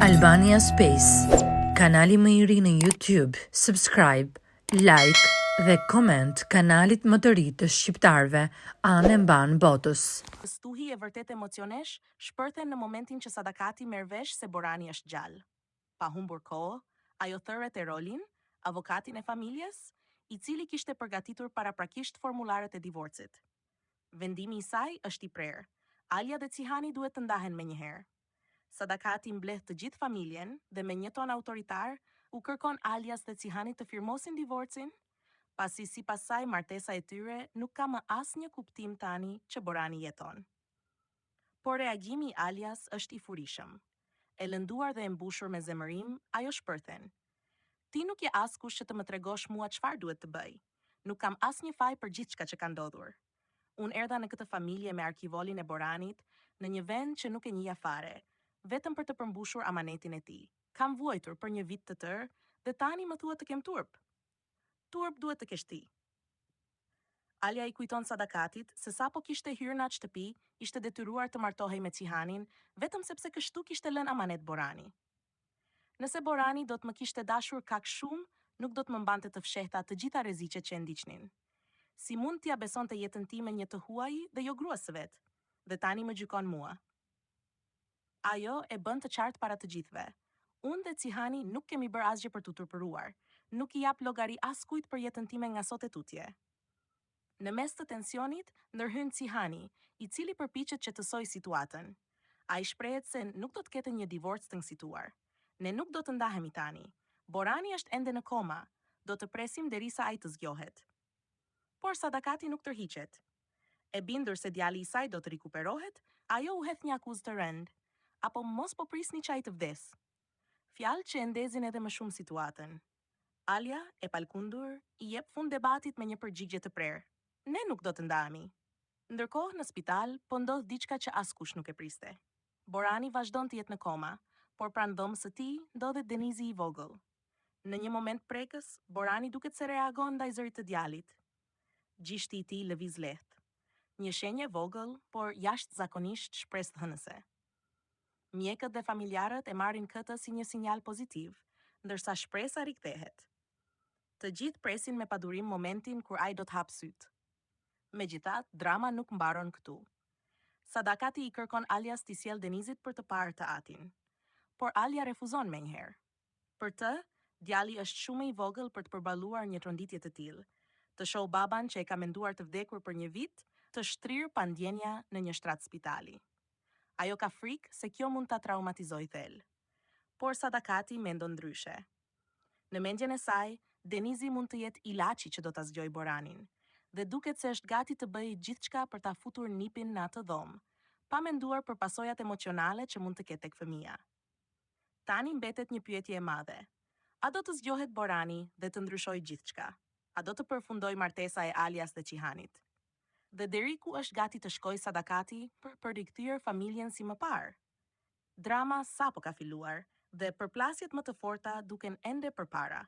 Albania Space, kanali më i ri në YouTube, subscribe, like dhe comment kanalit më të ri të shqiptarëve anë e mbanë botës. Stuhi e vërtetë emocionesh shpërthen në momentin që Sadakati merr vesh se Borani është gjallë. Pa humbur kohë, ajo thërret Erolin, avokatin e familjes, i cili kishte përgatitur paraprakisht formularët e divorcit. Vendimi i saj është i prerë, Alja dhe Cihani duhet të ndahen menjëherë. Sadakati mbledh të gjithë familjen dhe me një ton autoritar u kërkon Aljas dhe Cihanit të firmosin divorcin, pasi sipas saj martesa e tyre nuk ka më asnjë kuptim tani që Borani jeton. Por reagimi i Aljas është i furishëm. E lënduar dhe e mbushur me zemërim, ajo shpërthen, Ti nuk je askush që të më tregosh mua çfarë duhet të bëj. Nuk kam asnjë faj për gjithçka që ka ndodhur. Unë erdha në këtë familje me arkivolin e Boranit, në një vend që nuk e njihja fare, vetëm për të përmbushur amanetin e tij. Kam vuajtur për një vit të tërë dhe tani më thua të kem turp? Turp duhet të kesh ti. Alja i kujton Sadakatit se sapo kishte hyrë në atë shtëpi, ishte detyruar të martohej me Cihanin, vetëm sepse kështu kishte lënë amanet Borani. Nëse Borani do të më kishte dashur kaq shumë, nuk do të më mbante të fshehta të gjitha rreziqet që e ndiqnin. Si mund t'ia besonte jetën time një të huaji dhe jo gruas së vet? Dhe tani më gjykon mua. Ajo e bën të qartë para të gjithëve. Unë dhe Cihani nuk kemi bërë asgjë për t'u turpëruar. Nuk i jap llogari askujt për jetën time nga sot e tutje. Në mes të tensionit, ndërhyn Cihani, i cili përpiqet të qetësojë situatën. Ai shprehet se nuk do të ketë një divorc të nxituar. Ne nuk do të ndahemi tani. Borani është ende në koma. Do të presim derisa ai të zgjohet. Por Sadakati nuk tërhiqet. E bindur se djali i saj do të rikuperohet, ajo u hedh një akuzë të rëndë, Apo mos po prisni që ai të vdesë? Fjalë që e ndezin edhe më shumë situatën. Alja, e palëkundur, i jep fund debatit me një përgjigje të prerë, Ne nuk do të ndahemi. Ndërkohë, në spital, po ndodh diçka që askush nuk e priste. Borani vazhdon të jetë në koma, por pranë dhomës së tij ndodhet Denizi i vogël. Në një moment prekës, Borani duket se reagon ndaj zërit të djalit. Gishti i tij lëviz lehtë. Një shenjë e vogël, por jashtëzakonisht shpresëdhënëse. Mjekët dhe familjarët e marrin këtë si një sinjal pozitiv, ndërsa shpresa rikthehet. Të gjithë presin me padurim momentin kur ai do të hapë sytë. Megjithatë, drama nuk mbaron këtu. Sadakati i kërkon Aljas t'i sjellë Denizit për të parë të atin. Por Alja refuzon menjëherë. Për të, djali është shumë i vogël për të përballuar një tronditje të tillë. Të shohë babanë që e ka menduar të vdekur për një vit, të shtrirë pa ndjenja në një shtrat spitali. Ajo ka frikë se kjo mund ta traumatizojë thellë. Por Sadakati mendon ndryshe. Në mendjen e saj, Denizi mund të jetë ilaçi që do ta zgjojë Boranin, dhe duket se është gati të bëjë gjithçka për ta futur nipin në atë dhomë, pa menduar për pasojat emocionale që mund të ketë tek fëmija. Tani mbetet një pyetje e madhe, A do të zgjohet Borani dhe të ndryshojë gjithçka? A do të përfundojë martesa e Aljas dhe Cihanit? Dhe deri ku është gati të shkojë Sadakati për të rikthyer familjen si më parë? Drama sapo ka filluar dhe përplasjet më të forta duken ende përpara.